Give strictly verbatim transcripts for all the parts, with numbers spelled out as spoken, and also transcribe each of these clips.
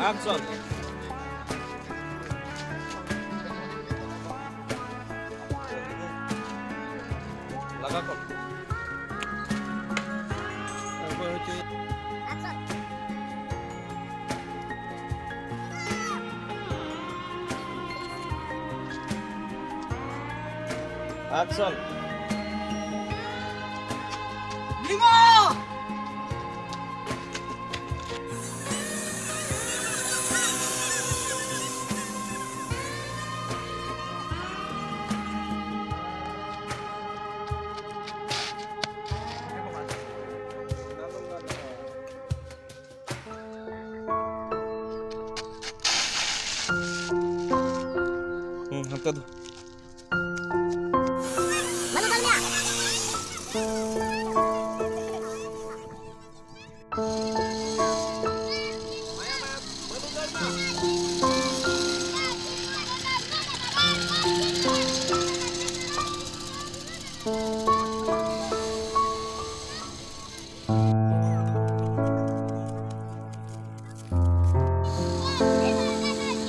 Action. ᱞᱟᱜᱟ ᱠᱚᱢ᱾ Action. ᱦᱩᱸ, ᱦᱟᱱᱛᱮ ᱫᱚ᱾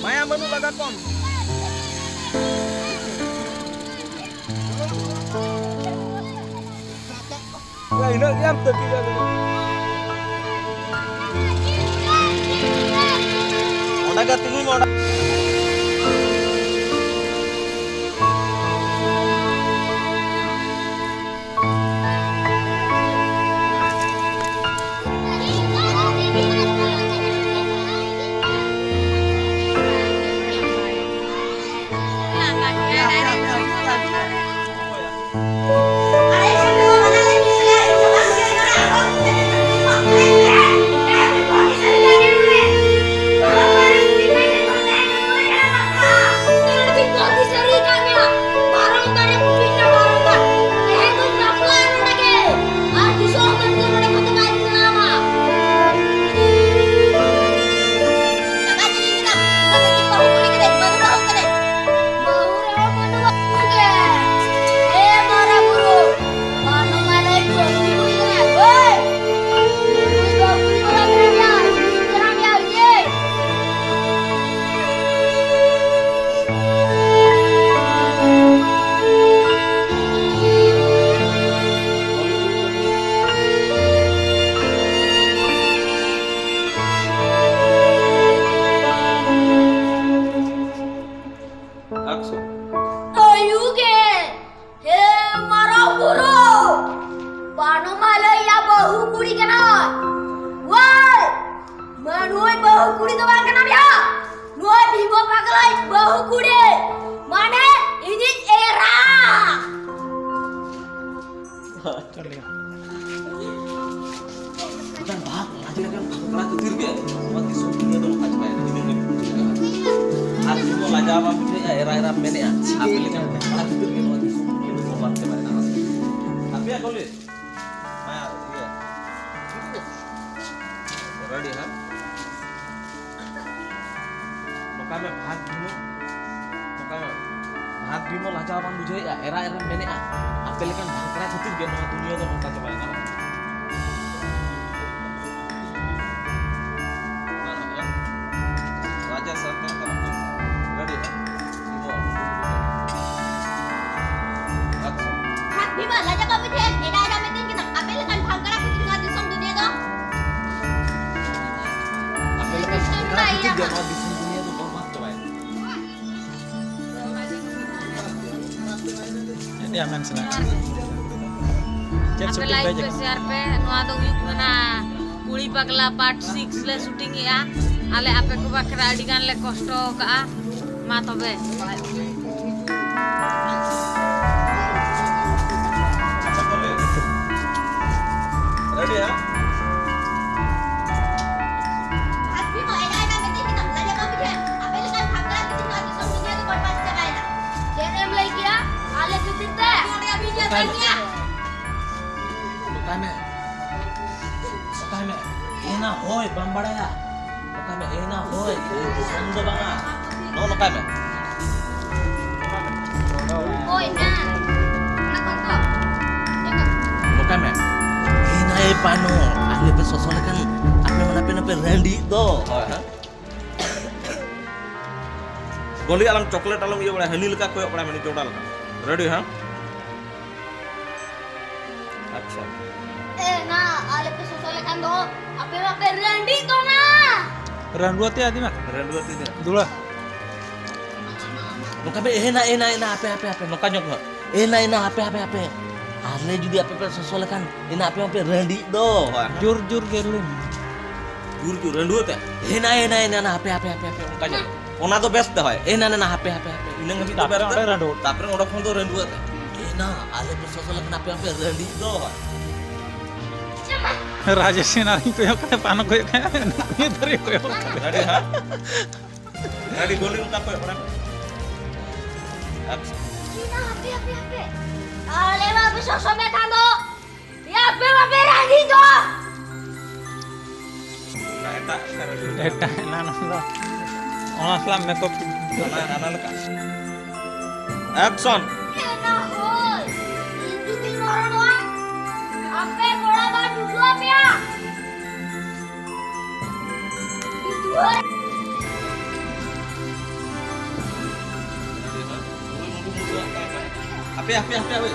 ᱢᱟᱭᱟ ᱵᱟᱹᱱᱩᱜ ᱞᱟᱜᱟ ᱠᱚᱢ᱾ ᱤᱱᱟᱹᱜ ᱜᱮᱭᱟᱢ ᱛᱟᱹᱠᱤᱡ ᱟᱠᱟᱱᱟ᱾ ᱚᱸᱰᱮ ᱜᱮ ᱛᱤᱸᱜᱩᱭ ᱢᱮ, ᱚᱸᱰᱮ᱾ ᱵᱟᱹᱦᱩ ᱠᱩᱲᱤ ᱠᱟᱱᱟᱭ᱾ ᱣᱟᱭ! ᱢᱟ ᱱᱩᱭ ᱵᱟᱹᱦᱩ ᱠᱩᱲᱤ ᱫᱚ ᱵᱟᱝ ᱠᱟᱱᱟᱢ ᱭᱟ᱾ ᱱᱩᱭ ᱵᱷᱤᱢᱚ ᱯᱟᱜᱽᱞᱟᱭ ᱵᱟᱹᱦᱩ ᱠᱩᱲᱤ᱾ ᱢᱟᱱᱮ ᱤᱧᱤᱡ ᱮᱨᱟ᱾ ᱪᱚᱞ ᱞᱮ᱾ ᱢᱤᱫᱴᱟᱝ ᱵᱷᱟᱜᱽ ᱞᱟᱡ ᱞᱮᱠᱟᱱ ᱵᱷᱟᱜᱽᱲᱟ ᱠᱷᱟᱹᱛᱤᱨ ᱜᱮ ᱱᱚᱣᱟ ᱫᱤᱥᱚᱢ ᱫᱩᱱᱤᱭᱟᱹ ᱫᱚ ᱱᱚᱝᱠᱟ ᱪᱟᱵᱟᱭᱮᱱᱟ᱾ ᱤᱧ ᱦᱚᱸ ᱵᱟᱹᱧ ᱵᱩᱡᱷᱟᱹᱣ ᱫᱟᱲᱮᱭᱟᱜ ᱠᱟᱱᱟ᱾ ᱟᱨ ᱡᱮᱢᱚᱱ ᱞᱟᱡᱟᱣ ᱵᱟᱢ ᱵᱩᱡᱷᱟᱹᱣᱮᱫᱼᱟ, ᱮᱨᱟ ᱮᱨᱟ ᱢᱮᱱᱮᱫᱼᱟ, ᱟᱯᱮ ᱞᱮᱠᱟᱱ ᱵᱷᱟᱜᱽᱲᱟ ᱠᱷᱟᱹᱛᱤᱨ ᱜᱮ ᱱᱚᱣᱟ ᱫᱤᱥᱚᱢ ᱫᱩᱱᱤᱭᱟᱹ ᱫᱚ ᱵᱚᱨᱵᱟᱫ ᱪᱟᱵᱟᱭᱮᱱᱟ᱾ ᱟᱯᱮᱭᱟᱜ ᱠᱚᱞᱮ ᱢᱟ, ᱤᱭᱟᱹ᱾ ᱨᱮᱰᱤ, ᱦᱮᱸ? ᱱᱚᱝᱠᱟ ᱢᱮ, ᱵᱷᱟᱜᱽ ᱵᱷᱤᱢᱚ, ᱱᱚᱝᱠᱟ ᱢᱮ, ᱵᱷᱟᱜᱽ ᱵᱷᱤᱢᱚ ᱞᱟᱡᱟᱣ ᱵᱟᱢ ᱵᱩᱡᱷᱟᱹᱣᱮᱫᱼᱟ? ᱮᱨᱟ ᱮᱨᱟᱢ ᱢᱮᱱᱮᱫᱼᱟ? ᱟᱯᱮ ᱞᱮᱠᱟᱱ ᱵᱷᱟᱜᱽᱲᱟ ᱠᱷᱟᱹᱛᱤᱨ ᱜᱮ ᱱᱚᱣᱟ ᱫᱩᱱᱤᱭᱟᱹ ᱫᱚ ᱱᱚᱝᱠᱟ ᱪᱟᱵᱟᱭᱮᱱᱟ᱾ ᱢᱟ ᱱᱚᱜᱼᱚᱭ, ᱨᱟᱡᱟ ᱥᱟᱱᱛᱟᱲ ᱛᱟᱞᱟ ᱨᱮ᱾ ᱨᱮᱰᱤ, ᱦᱮᱸ? ᱵᱷᱤᱢᱚ, ᱟᱪᱪᱷᱟ᱾ ᱵᱷᱟᱜᱽ ᱵᱷᱤᱢᱚ ᱞᱟᱡᱟᱣ ᱵᱟᱢ ᱵᱩᱡᱷᱟᱹᱣᱮᱫᱼᱟ? ᱮᱨᱟ ᱮᱨᱟ ᱢᱮᱛᱟᱹᱧ ᱠᱟᱱᱟ᱾ ᱟᱯᱮ ᱞᱮᱠᱟᱱ ᱵᱷᱟᱜᱽᱲᱟ ᱠᱷᱟᱹᱛᱤᱨ ᱱᱚᱣᱟ ᱫᱤᱥᱚᱢ ᱫᱩᱱᱤᱭᱟᱹ ᱫᱚ ᱟᱯᱮ ᱞᱮᱠᱟᱱ ᱥᱟᱱᱛᱟᱲ ᱠᱷᱟᱹᱛᱤᱨ ᱜᱮ ᱱᱚᱣᱟ ᱫᱤᱥᱚᱢ ᱫᱩᱱᱤᱭᱟᱹ ᱫᱚ ᱵᱚᱨᱵᱟᱫ ᱪᱟᱵᱟᱭᱮᱱᱟ᱾ ᱪᱮᱫ ᱭᱟ ᱢᱮᱱ ᱥᱟᱱᱟ? ᱪᱮᱫ ᱟᱯᱮ ᱥᱩᱴᱤᱝ ᱞᱟᱭᱤᱠ ᱯᱮ ᱯᱮ, ᱥᱮᱭᱟᱨ ᱯᱮ᱾ ᱱᱚᱣᱟ ᱫᱚ ᱦᱩᱭᱩᱜ ᱠᱟᱱᱟ ᱠᱩᱲᱤ ᱯᱟᱜᱽᱞᱟ ᱯᱟᱨᱴ ᱥᱤᱠᱥ ᱞᱮ ᱥᱩᱴᱤᱝ ᱮᱜᱼᱟ᱾ ᱟᱞᱮ ᱟᱯᱮ ᱠᱚ ᱵᱟᱠᱷᱨᱟ ᱟᱹᱰᱤ ᱜᱟᱱ ᱞᱮ ᱠᱚᱥᱴᱚ ᱟᱠᱟᱜᱼᱟ᱾ ᱢᱟ ᱛᱚᱵᱮ᱾ ᱨᱮᱰᱤ, ᱦᱮᱸ? ᱟᱯᱮ ᱞᱮᱠᱟᱱ ᱵᱷᱟᱜᱽᱲᱟ ᱠᱷᱟᱹᱛᱤᱨ ᱱᱚᱣᱟ ᱫᱤᱥᱚᱢ ᱫᱩᱱᱤᱭᱟᱹ ᱫᱚ ᱵᱚᱨᱵᱟᱫ ᱪᱟᱵᱟᱭᱮᱱᱟ᱾ ᱪᱮᱫ ᱮᱢ ᱞᱟᱹᱭ ᱠᱮᱜᱼᱟ? ᱟᱞᱮ ᱠᱷᱟᱹᱛᱤᱨ ᱛᱮ? ᱱᱚᱰᱮ ᱟᱹᱵᱤᱱ ᱡᱚᱛᱚ ᱜᱮᱭᱟ᱾ ᱚᱠᱟᱭ ᱢᱮ? ᱚᱠᱟᱭ ᱢᱮ? ᱮᱱᱟ ᱦᱳᱭ, ᱵᱟᱢ ᱵᱟᱲᱟᱭᱟ? ᱚᱠᱟᱭ ᱢᱮ? ᱮᱱᱟ ᱦᱳᱭ, ᱫᱤᱥᱚᱢ ᱫᱚ ᱵᱟᱝᱟ᱾ ᱱᱚᱜᱼᱚ ᱱᱚᱝᱠᱟᱭ ᱢᱮ᱾ ᱦᱳᱭ, ᱦᱮᱸ᱾ ᱚᱱᱟ ᱠᱚ ᱛᱚ᱾ ᱱᱚᱝᱠᱟᱭ ᱢᱮ᱾ ᱮᱱᱟ ᱮ ᱵᱟᱱᱚ, ᱟᱞᱮ ᱯᱮ ᱥᱚᱥᱚ ᱞᱮᱠᱷᱟᱱ ᱟᱯᱮ ᱢᱟᱱᱟ ᱯᱮ ᱱᱟᱯᱮ ᱨᱟᱺᱰᱤ ᱫᱚ᱾ ᱦᱳᱭ, ᱦᱮᱸ᱾ ᱜᱚᱞᱤ ᱟᱞᱚᱢ, ᱪᱚᱠᱞᱮᱴ ᱟᱞᱚᱢ ᱤᱭᱟᱹ ᱵᱟᱲᱟᱭᱟ, ᱦᱟᱹᱱᱤ ᱞᱮᱠᱟ ᱠᱚᱭᱚᱜ ᱵᱟᱲᱟᱭ ᱢᱮ, ᱡᱚᱰᱟ ᱞᱮᱠᱟ᱾ ᱨᱮᱰᱤ, ᱦᱮᱸ? ᱟᱪᱪᱷᱟ᱾ ᱮ ᱱᱟ, ᱟᱞᱮ ᱯᱮ ᱥᱚᱥᱚ ᱞᱮᱠᱷᱟᱱ ᱫᱚ ᱟᱯᱮ ᱢᱟᱯᱮ ᱨᱟᱺᱰᱤ ᱫᱚ ᱱᱟ᱾ ᱨᱟᱺᱰᱩ ᱟᱛᱮ ᱟᱹᱫᱤ ᱢᱟ᱾ ᱨᱟᱺᱰᱩ ᱟᱛᱮ ᱟᱹᱫᱤ ᱢᱟ᱾ ᱫᱩᱲᱟ᱾ ᱱᱚᱝᱠᱟ ᱯᱮ, ᱮ ᱱᱟ, ᱮ ᱱᱟ, ᱮ ᱱᱟ, ᱟᱯᱮ, ᱟᱯᱮ, ᱟᱯᱮ, ᱱᱚᱝᱠᱟ ᱧᱚᱜ ᱢᱮ᱾ ᱮ ᱱᱟ, ᱮ ᱱᱟ, ᱟᱯᱮ, ᱟᱯᱮ, ᱟᱯᱮ᱾ ᱟᱨ ᱟᱞᱮ ᱡᱩᱫᱤ ᱟᱯᱮ ᱯᱮ ᱥᱚᱥᱚ ᱞᱮᱠᱷᱟᱱ, ᱮᱱᱟ ᱟᱯᱮ ᱦᱚᱸᱯᱮ ᱨᱟᱺᱰᱤᱜ ᱫᱚ᱾ ᱦᱳᱭ᱾ ᱡᱳᱨ ᱡᱳᱨ ᱜᱮ ᱞᱟᱹᱭ ᱢᱮ᱾ ᱡᱳᱨ ᱡᱳᱨ ᱨᱟᱺᱰᱩᱣᱟᱹ ᱛᱮ? ᱮᱱᱟ, ᱮᱱᱟ, ᱮᱱᱟ, ᱮᱱᱟ, ᱦᱟᱯᱮ, ᱦᱟᱯᱮ, ᱦᱟᱯᱮ, ᱚᱱᱠᱟ ᱧᱚᱜ᱾ ᱚᱱᱟ ᱫᱚ ᱵᱮᱥ ᱛᱮ ᱦᱳᱭ᱾ ᱮᱱᱟ, ᱮᱱᱟ, ᱮᱱᱟ, ᱦᱟᱯᱮ, ᱦᱟᱯᱮ, ᱦᱟᱯᱮ, ᱤᱱᱟᱹ ᱦᱟᱹᱵᱤᱡ ᱫᱚ ᱛᱟᱯᱚᱨᱮ ᱵᱮᱥ ᱛᱮ᱾ ᱚᱸᱰᱮ ᱨᱟᱺᱰᱩᱣᱟᱹ᱾ ᱛᱟᱯᱚᱨᱮ ᱚᱸᱰᱮ ᱠᱷᱚᱱ ᱫᱚ ᱨᱟᱺᱰᱩᱣᱟᱹ ᱛᱮ᱾ ᱮᱱᱟ ᱟᱞᱮ ᱯᱮ ᱥᱚᱥᱚ ᱞᱮᱠᱷᱟᱱ ᱟᱯᱮ ᱦᱚᱸᱯᱮ ᱨᱟᱺᱰᱤᱜ ᱫᱚ ᱦᱳᱭ᱾ ᱨᱟᱡᱮᱥ ᱥᱮᱱ ᱟᱨᱤᱧ ᱠᱚᱭᱚᱜ ᱠᱟᱱᱟ, ᱯᱟᱱᱚ ᱠᱚᱭᱚᱜ ᱠᱟᱱᱟ, ᱱᱤᱭᱟᱹ ᱫᱷᱟᱨᱮ ᱠᱚᱭᱚᱜ ᱠᱟᱱᱟ᱾ ᱨᱟᱺᱰᱤ ᱦᱟᱸᱜ᱾ ᱨᱟᱺᱰᱤ ᱜᱳᱞᱤ ᱚᱱᱠᱟ ᱠᱚᱭᱚᱜ ᱠᱟᱱᱟ᱾ ᱟᱪᱪᱷᱟ᱾ ᱪᱮᱫᱟᱜ ᱦᱟᱯᱮ, ᱦᱟᱯᱮ, ᱦᱟᱯᱮ? ᱟᱞᱮ ᱢᱟ ᱟᱯᱮ ᱥᱚᱥᱚ ᱯᱮ ᱠᱷᱟᱱ ᱫᱚ, ᱭᱟ ᱟᱯᱮ ᱢᱟ ᱯᱮ ᱨᱟᱺᱰᱤ ᱫᱚ᱾ ᱚᱱᱟ ᱮᱴᱟᱜ ᱥᱮᱫ ᱨᱮ ᱫᱩᱲᱩᱵ ᱮᱴᱟᱜ ᱮᱱᱟ ᱚᱱᱟ ᱫᱚ᱾ ᱚᱱᱟ ᱥᱟᱞᱟᱜ ᱢᱮᱠᱚᱯ᱾ ᱚᱱᱟ ᱦᱟᱱᱟ ᱞᱮᱠᱟ᱾ ᱮᱠᱥᱚᱱ᱾ ᱮ ᱱᱟ ᱦᱳᱭ, ᱤᱧ ᱡᱩᱫᱤᱧ ᱢᱚᱨᱚᱱᱚᱜᱼᱟ, ᱟᱯᱮ ᱠᱚᱲᱟ ᱵᱟᱝ ᱰᱩᱰᱩ ᱟᱯᱮᱭᱟ᱾ ᱦᱟᱯᱮ, ᱦᱟᱯᱮ, ᱦᱟᱯᱮ, ᱦᱟᱯᱮ᱾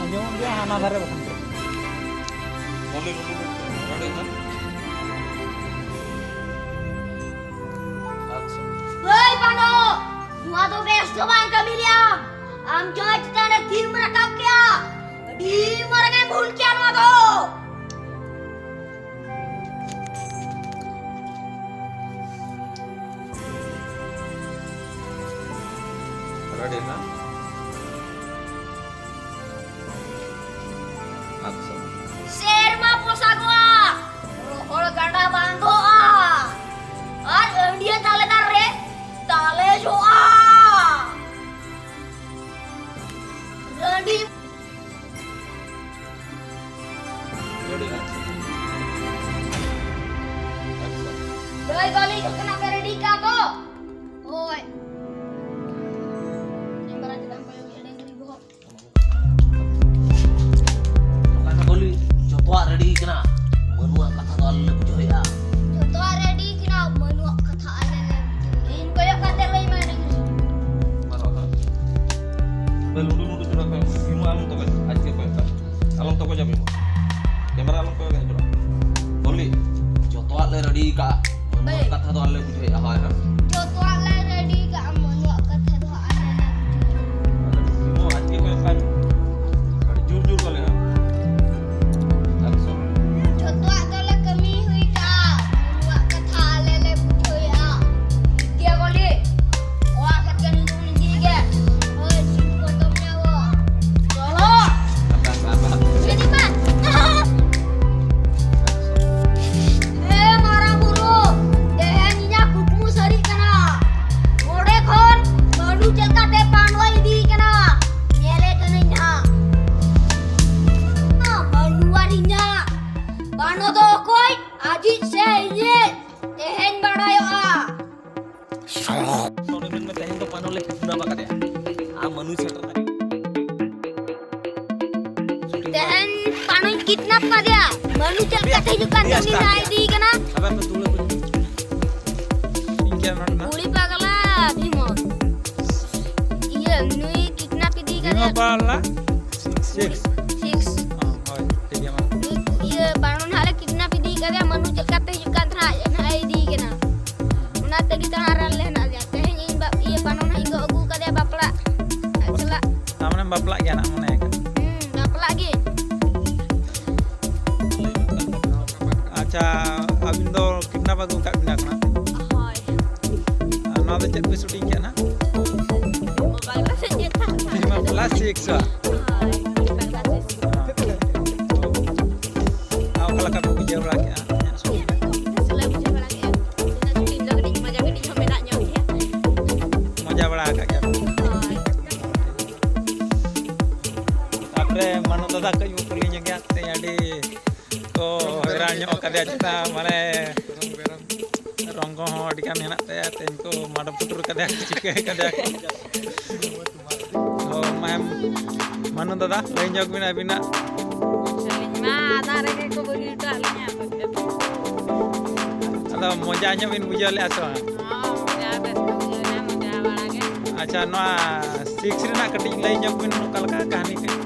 ᱟᱸᱡᱚᱢᱚᱜ ᱜᱮᱭᱟ ᱦᱟᱱᱟ ᱫᱷᱟᱨᱮ ᱵᱟᱠᱷᱟᱱ᱾ ᱟᱪᱪᱷᱟ᱾ ᱦᱟᱹᱭ ᱵᱟᱱᱚ, ᱱᱚᱣᱟ ᱫᱚ ᱵᱮᱥ ᱫᱚ ᱵᱟᱝ ᱠᱟᱹᱢᱤ ᱞᱮᱭᱟᱢ᱾ ᱟᱢ ᱡᱟᱦᱟᱸ ᱪᱮᱛᱟᱱ ᱨᱮ ᱛᱤᱢ ᱨᱟᱠᱟᱵ ᱠᱮᱜᱼᱟ, ᱟᱹᱰᱤ ᱢᱟᱨᱟᱝ ᱮᱢ ᱵᱷᱩᱞ ᱠᱮᱜᱼᱟ ᱱᱚᱣᱟ ᱫᱚ᱾ ᱨᱮᱰᱤ ᱦᱟᱸᱜ᱾ ᱟᱪᱪᱷᱟ᱾ ᱥᱮᱨᱢᱟ ᱯᱚᱥᱟᱜᱚᱜᱼᱟ, ᱨᱚᱦᱚᱲ ᱜᱟᱰᱟ ᱵᱟᱸᱫᱚᱜᱼᱟ, ᱟᱨ ᱟᱹᱰᱤᱭᱟᱹ ᱛᱟᱞᱮ ᱫᱟᱨᱮ ᱨᱮ ᱛᱟᱞᱮ ᱡᱚᱜᱼᱟ᱾ ᱨᱟᱺᱰᱤ᱾ ᱨᱮᱰᱤ ᱦᱟᱸᱜ᱾ ᱟᱪᱪᱷᱟ᱾ ᱫᱟᱹᱭ ᱜᱚᱞᱤ ᱡᱚᱛᱚᱱᱟᱜ ᱯᱮ ᱨᱮᱰᱤ ᱠᱟᱜᱼᱟ ᱛᱚ? ᱦᱳᱭ᱾ ᱰᱟᱝᱨᱟ ᱪᱮᱫᱟᱜ ᱮᱢ ᱠᱚᱭᱚᱜᱮᱫᱼᱟ, ᱰᱟᱝᱨᱤ ᱵᱚᱦᱚᱜ? ᱱᱚᱝᱠᱟ ᱜᱮ ᱵᱚᱞᱤ, ᱡᱚᱛᱚᱣᱟᱜ ᱨᱮᱰᱤ ᱠᱟᱱᱟ᱾ ᱢᱟᱹᱱᱩᱣᱟᱜ ᱠᱟᱛᱷᱟ ᱫᱚ ᱟᱞᱮ ᱞᱮ ᱵᱩᱡᱷᱟᱹᱣᱮᱫᱼᱟ᱾ ᱡᱚᱛᱚᱣᱟᱜ ᱨᱮᱰᱤ ᱠᱟᱱᱟ, ᱢᱟᱹᱱᱩᱣᱟᱜ ᱠᱟᱛᱷᱟ ᱟᱞᱮ ᱞᱮ ᱵᱩᱡᱷᱟᱹᱣᱮᱫᱼᱟ᱾ ᱤᱧ ᱠᱚᱭᱚᱜ ᱠᱟᱛᱮ ᱞᱟᱹᱭ ᱢᱮ, ᱰᱟᱹᱝᱨᱤ᱾ ᱵᱟᱹᱱᱩᱜᱼᱟ᱾ ᱵᱮ, ᱞᱩᱰᱩ, ᱞᱩᱰᱩ, ᱪᱚᱲᱟ ᱠᱚᱭᱚᱜ ᱢᱮ᱾ ᱵᱷᱤᱢᱩ ᱟᱞᱚᱢ ᱛᱚᱜᱚᱡ, ᱟᱡ ᱜᱮ ᱠᱚᱭᱚᱜ ᱠᱟᱜ᱾ ᱟᱞᱚᱢ ᱛᱚᱜᱚᱡᱟ ᱵᱷᱤᱢᱩ᱾ ᱠᱮᱢᱮᱨᱟ ᱟᱞᱚᱢ ᱠᱚᱭᱚᱜᱟ, ᱪᱚᱲᱟ᱾ ᱵᱚᱞᱤ, ᱡᱚᱛᱚᱣᱟᱜ ᱞᱮ ᱨᱮᱰᱤ ᱠᱟᱜᱼᱟ᱾ ᱢᱟᱹᱱᱩᱣᱟᱜ ᱵᱟᱹᱭ᱾ ᱠᱟᱛᱷᱟ ᱫᱚ ᱟᱞᱮ ᱞᱮ ᱵᱩᱡᱷᱟᱹᱣᱮᱫᱼᱟ, ᱦᱳᱭ, ᱦᱳᱭ᱾ ᱡᱚᱛᱚᱣᱟᱜ ᱞᱮ ᱨᱮᱰᱤ ᱠᱟᱜᱼᱟ, ᱢᱟᱹᱱᱩᱣᱟᱜ ᱠᱟᱛᱷᱟ ᱫᱚ ᱦᱟᱸᱜ ᱛᱮᱦᱮᱧ ᱯᱟᱱᱚᱧ ᱠᱤᱰᱱᱟᱯ ᱠᱟᱫᱮᱭᱟ᱾ ᱢᱟᱹᱱᱩ ᱪᱮᱫ ᱞᱮᱠᱟᱛᱮ ᱦᱤᱡᱩᱜ ᱠᱟᱱ ᱛᱟᱦᱮᱸ, ᱩᱱᱤ ᱦᱟᱸᱜ ᱤᱫᱤᱭᱮ ᱠᱟᱱᱟ᱾ ᱟᱵᱮᱱ ᱯᱮ ᱫᱩᱲᱩᱵ ᱠᱟᱱᱟ᱾ ᱤᱧ ᱠᱮ ᱱᱚᱰᱮ ᱱᱟ᱾ ᱠᱩᱲᱤ ᱯᱟᱜᱽᱞᱟ ᱵᱷᱤᱢᱚᱞ᱾ ᱤᱭᱟᱹ, ᱱᱩᱭ ᱠᱤᱰᱱᱟᱯ ᱤᱫᱤ ᱵᱷᱤᱢᱚᱞ ᱠᱟᱫᱮᱭᱟ᱾ ᱯᱟᱜᱽᱞᱟ? ᱥᱤᱠᱥ᱾ ᱥᱤᱠᱥ᱾ ᱦᱚᱸ, ᱦᱳᱭ, ᱴᱷᱤᱠ ᱜᱮᱭᱟ, ᱢᱟ᱾ ᱱᱩᱭ ᱤᱭᱟᱹ, ᱯᱟᱱᱚ ᱱᱟᱦᱟᱜ ᱞᱮ ᱠᱤᱰᱱᱟᱯ ᱤᱫᱤ ᱠᱟᱫᱮᱭᱟ᱾ ᱢᱟᱹᱱᱩ ᱪᱮᱫ ᱞᱮᱠᱟᱛᱮ ᱦᱤᱡᱩᱜ ᱠᱟᱱ ᱛᱟᱦᱮᱸ, ᱟᱡ ᱱᱟᱦᱟᱜ ᱮ ᱤᱫᱤᱭᱮ ᱠᱟᱱᱟ᱾ ᱚᱱᱟ ᱛᱮᱜᱮ ᱛᱚ ᱦᱟᱸᱜ ᱨᱟᱱ ᱞᱮ ᱦᱮᱱᱟᱜ ᱞᱮᱭᱟ᱾ ᱛᱮᱦᱮᱧ ᱤᱧ ᱵᱟ-, ᱤᱭᱟᱹ, ᱯᱟᱱᱚ ᱱᱟᱦᱟᱜ ᱤᱧ ᱜᱚ ᱟᱹᱜᱩ ᱠᱟᱫᱮᱭᱟ ᱵᱟᱯᱞᱟ᱾ ᱟᱡ ᱥᱟᱞᱟᱜ᱾ ᱟᱢ ᱢᱟᱱᱮᱢ ᱵᱟᱯᱞᱟᱜ ᱜᱮᱭᱟ ᱱᱟᱜ, ᱢᱚᱱᱮ ᱠᱟᱱᱟ? ᱦᱩᱸ, ᱵᱟᱯᱞᱟᱜ ᱜᱤᱭᱟᱹᱧ᱾ ᱟᱪᱪᱷᱟ, ᱟᱹᱵᱤᱱ ᱫᱚ ᱠᱤᱰᱱᱟᱯ ᱟᱹᱜᱩ ᱠᱟᱜ ᱵᱤᱱᱟ ᱠᱟᱱᱟ? ᱦᱳᱭ᱾ ᱟᱨ ᱱᱚᱣᱟ ᱫᱚ ᱪᱮᱫ ᱯᱮ ᱥᱩᱴᱤᱝ ᱠᱮᱫᱼᱟ ᱱᱟᱜ? ᱵᱟᱯᱞᱟ ᱥᱮ ᱪᱮᱫ ᱛᱟᱦᱮᱸ ᱠᱟᱱᱟ? ᱵᱟᱯᱞᱟ ᱥᱤᱠᱥ ᱵᱟ? ᱦᱳᱭ, ᱵᱟᱯᱞᱟ ᱥᱤᱠᱥ᱾ ᱟᱨ ᱚᱠᱟ ᱞᱮᱠᱟ ᱯᱮ ᱵᱩᱡᱷᱟᱹᱣ ᱵᱟᱲᱟ ᱠᱮᱫᱼᱟ ᱟᱹᱞᱤᱧᱟᱜ ᱥᱩᱴᱤᱝ? ᱵᱮᱥ ᱞᱮ ᱵᱩᱡᱷᱟᱹᱣ ᱵᱟᱲᱟ ᱠᱮᱫᱼᱟ᱾ ᱤᱧᱟᱹᱜ ᱥᱩᱴᱤᱝ ᱫᱚ ᱠᱟᱹᱴᱤᱡ ᱢᱚᱡᱟ ᱠᱟᱹᱴᱤᱡ ᱦᱚᱸ ᱢᱮᱱᱟᱜ ᱧᱚᱜ ᱜᱮᱭᱟ᱾ ᱢᱚᱡᱟ ᱵᱟᱲᱟ ᱟᱠᱟᱫ ᱜᱮᱭᱟ ᱯᱮ? ᱦᱳᱭ᱾ ᱛᱟᱨᱯᱚᱨᱮ ᱢᱟᱱᱚ ᱫᱟᱫᱟ ᱠᱟᱹᱡ ᱵᱚ ᱠᱩᱞᱤ ᱧᱚᱜᱮᱭᱟ, ᱛᱮᱦᱮᱧ ᱟᱹᱰᱤ ᱠᱚ ᱦᱚᱭᱨᱟᱱ ᱧᱚᱜ ᱠᱟᱫᱮᱭᱟ ᱪᱮᱛᱟ, ᱢᱟᱱᱮ ᱨᱚᱝ ᱠᱚᱦᱚᱸ ᱟᱹᱰᱤ ᱜᱟᱱ ᱦᱮᱱᱟᱜ ᱛᱟᱭᱟ, ᱛᱮᱦᱮᱧ ᱠᱚ ᱢᱟᱰᱚ ᱯᱩᱴᱩᱨ ᱠᱟᱫᱮᱭᱟ, ᱪᱤᱠᱟᱹ ᱠᱟᱫᱮᱭᱟ ᱠᱚ᱾ ᱦᱳ, ᱢᱟ ᱮᱢ, ᱢᱟᱱᱚ ᱫᱟᱫᱟ, ᱞᱟᱹᱭ ᱧᱚᱜ ᱵᱤᱱ ᱟᱹᱵᱤᱱᱟᱜ᱾ ᱟᱹᱞᱤᱧ ᱢᱟ ᱟᱫᱷᱟ ᱨᱮᱜᱮ ᱠᱚ ᱵᱟᱹᱜᱤ ᱦᱚᱴᱚ ᱟᱫ ᱞᱤᱧᱟ᱾ ᱟᱫᱚ ᱢᱚᱡᱟ ᱧᱚᱜ ᱵᱤᱱ ᱵᱩᱡᱷᱟᱹᱣ ᱞᱮᱫᱼᱟ ᱥᱮ ᱵᱟᱝ? ᱦᱚᱸ, ᱢᱚᱡᱟ ᱵᱮᱥ ᱠᱚ ᱵᱩᱡᱷᱟᱹᱣ ᱮᱱᱟ, ᱢᱚᱡᱟ ᱵᱟᱲᱟ ᱜᱮ᱾ ᱟᱪᱪᱷᱟ, ᱱᱚᱣᱟ ᱥᱤᱠᱥ ᱨᱮᱱᱟᱜ ᱠᱟᱹᱴᱤᱡ ᱞᱟᱹᱭ ᱧᱚᱜ ᱵᱤᱱ, ᱚᱠᱟ ᱞᱮᱠᱟ ᱠᱟᱹᱦᱱᱤ ᱠᱟᱱᱟ?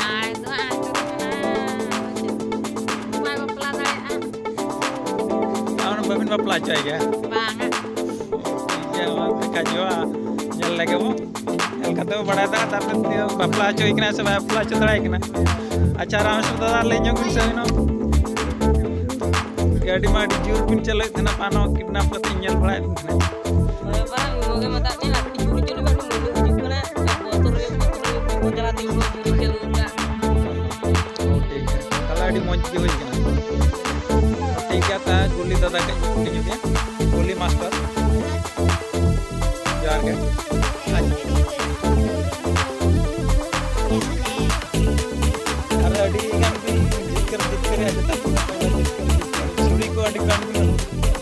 ᱟᱨ ᱫᱚ ᱦᱟᱸᱜ ᱟᱹᱛᱩ ᱨᱮ ᱢᱮᱱᱟᱜᱼᱟ, ᱪᱮᱫ? ᱵᱟᱭ ᱵᱟᱯᱞᱟ ᱫᱟᱲᱮᱭᱟᱜᱼᱟ᱾ ᱟᱨ ᱵᱟᱹᱵᱤᱱ ᱵᱟᱯᱞᱟ ᱦᱚᱪᱚᱭ ᱜᱮᱭᱟ? ᱵᱟᱝᱟ᱾ ᱴᱷᱤᱠ ᱜᱮᱭᱟ, ᱢᱟ ᱫᱮᱠᱷᱟ ᱡᱚᱜᱼᱟ, ᱧᱮᱞ ᱞᱮᱜᱮ ᱵᱚ᱾ ᱧᱮᱞ ᱠᱟᱛᱮ ᱵᱚ ᱵᱟᱲᱟᱭ ᱫᱟ, ᱛᱟᱨᱯᱚᱨᱮ ᱛᱤᱱᱟᱹᱜ ᱵᱟᱯᱞᱟ ᱦᱚᱪᱚᱭ ᱠᱟᱱᱟ ᱥᱮ ᱵᱟᱭ ᱵᱟᱯᱞᱟ ᱦᱚᱪᱚ ᱫᱟᱲᱮᱭᱟᱭ ᱠᱟᱱᱟ᱾ ᱟᱪᱪᱷᱟ, ᱨᱟᱢᱮᱥᱣᱚᱨ ᱫᱟᱫᱟ, ᱞᱟᱹᱭ ᱧᱚᱜ ᱵᱤᱱ ᱥᱮ ᱟᱹᱵᱤᱱ ᱦᱚᱸ᱾ ᱜᱟᱹᱰᱤ ᱢᱟ ᱟᱹᱰᱤ ᱡᱳᱨ ᱵᱤᱱ ᱪᱟᱹᱞᱩᱭᱮᱫ ᱛᱟᱦᱮᱱᱟ, ᱯᱟᱱᱚ ᱠᱤᱰᱱᱟᱯ ᱠᱟᱛᱮ ᱧᱮᱞ ᱵᱟᱲᱟᱭᱮᱫ ᱵᱤᱱ ᱛᱟᱦᱮᱱᱟ᱾ ᱦᱳᱭ, ᱵᱟᱝ, ᱜᱚᱜᱮ ᱢᱮᱛᱟᱫ ᱞᱤᱧᱟ, ᱠᱟᱹᱴᱤᱡ ᱪᱩᱞᱩ ᱪᱩᱞᱩ ᱵᱟᱹᱱᱩᱜ, ᱢᱟᱹᱱᱩ ᱦᱤᱡᱩᱜ ᱠᱟᱱᱟ, ᱵᱚᱛᱚᱨ ᱦᱩᱭᱩᱜ, ᱵᱚᱛᱚᱨ ᱦᱩᱭᱩᱜ, ᱵᱚᱛᱚᱨ ᱡᱟᱞᱟᱛᱮ ᱤᱧ ᱦᱚᱸ ᱪᱩᱞᱩᱧ ᱪᱟᱹᱞᱩ ᱟᱠᱟᱫ᱾ ᱴᱷᱤᱠ ᱜᱮᱭᱟ, ᱛᱟᱦᱚᱞᱮ ᱟᱹᱰᱤ ᱢᱚᱡᱽ ᱜᱮ ᱦᱩᱭ ᱠᱟᱱᱟ᱾ ᱴᱷᱤᱠ ᱜᱮᱭᱟ, ᱛᱟᱦᱞᱮ ᱜᱩᱞᱤ ᱫᱟᱫᱟ ᱠᱟᱹᱡ ᱠᱩᱞᱤ ᱧᱚᱜᱮᱭᱟ, ᱜᱩᱞᱤ ᱢᱟᱥᱴᱟᱨ᱾ ᱡᱚᱦᱟᱨ ᱜᱮ᱾ ᱟᱨ ᱟᱹᱰᱤ ᱜᱟᱱ ᱵᱤᱱ ᱡᱤᱛᱠᱟᱹᱨ, ᱡᱤᱛᱠᱟᱹᱨ ᱨᱮᱭᱟᱜ ᱡᱚᱛᱚ ᱠᱷᱚᱱ ᱫᱚ ᱡᱤᱛᱠᱟᱹᱨ, ᱡᱤᱛᱠᱟᱹᱨ᱾ ᱪᱷᱩᱨᱤ ᱠᱚ ᱟᱹᱰᱤ ᱜᱟᱱ ᱵᱤᱱ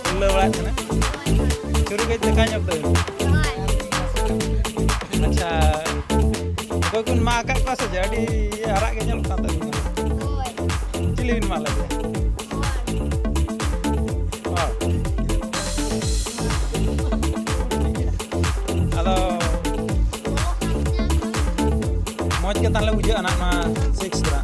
ᱛᱩᱞᱟᱹᱣ ᱵᱟᱲᱟᱭᱮᱫ ᱛᱟᱦᱮᱱᱟ᱾ ᱪᱷᱩᱨᱤ ᱠᱟᱹᱡ ᱫᱮᱠᱷᱟᱣ ᱧᱚᱜ ᱛᱟᱹᱵᱤᱱ᱾ ᱟᱪᱪᱷᱟ, ᱚᱠᱚᱭ ᱠᱚ ᱢᱟᱜ ᱟᱠᱟᱫ ᱠᱚᱣᱟ ᱥᱮ ᱪᱮᱫ? ᱟᱹᱰᱤ ᱦᱟᱨᱟᱜ ᱜᱮ ᱧᱮᱞᱚᱜ ᱠᱟᱱ ᱛᱟᱹᱵᱤᱱᱟ᱾ ᱦᱳᱭ᱾ ᱪᱤᱞᱤ ᱵᱤᱱ ᱢᱟᱜ ᱞᱮᱫᱮᱭᱟ? ᱦᱳᱭ᱾ ᱟᱫᱚ ᱢᱚᱡᱽ ᱜᱮ ᱛᱟᱦᱞᱮ ᱵᱩᱡᱷᱟᱹᱜᱼᱟ ᱱᱟᱜ ᱱᱚᱣᱟ ᱥᱤᱠᱥ ᱨᱮ᱾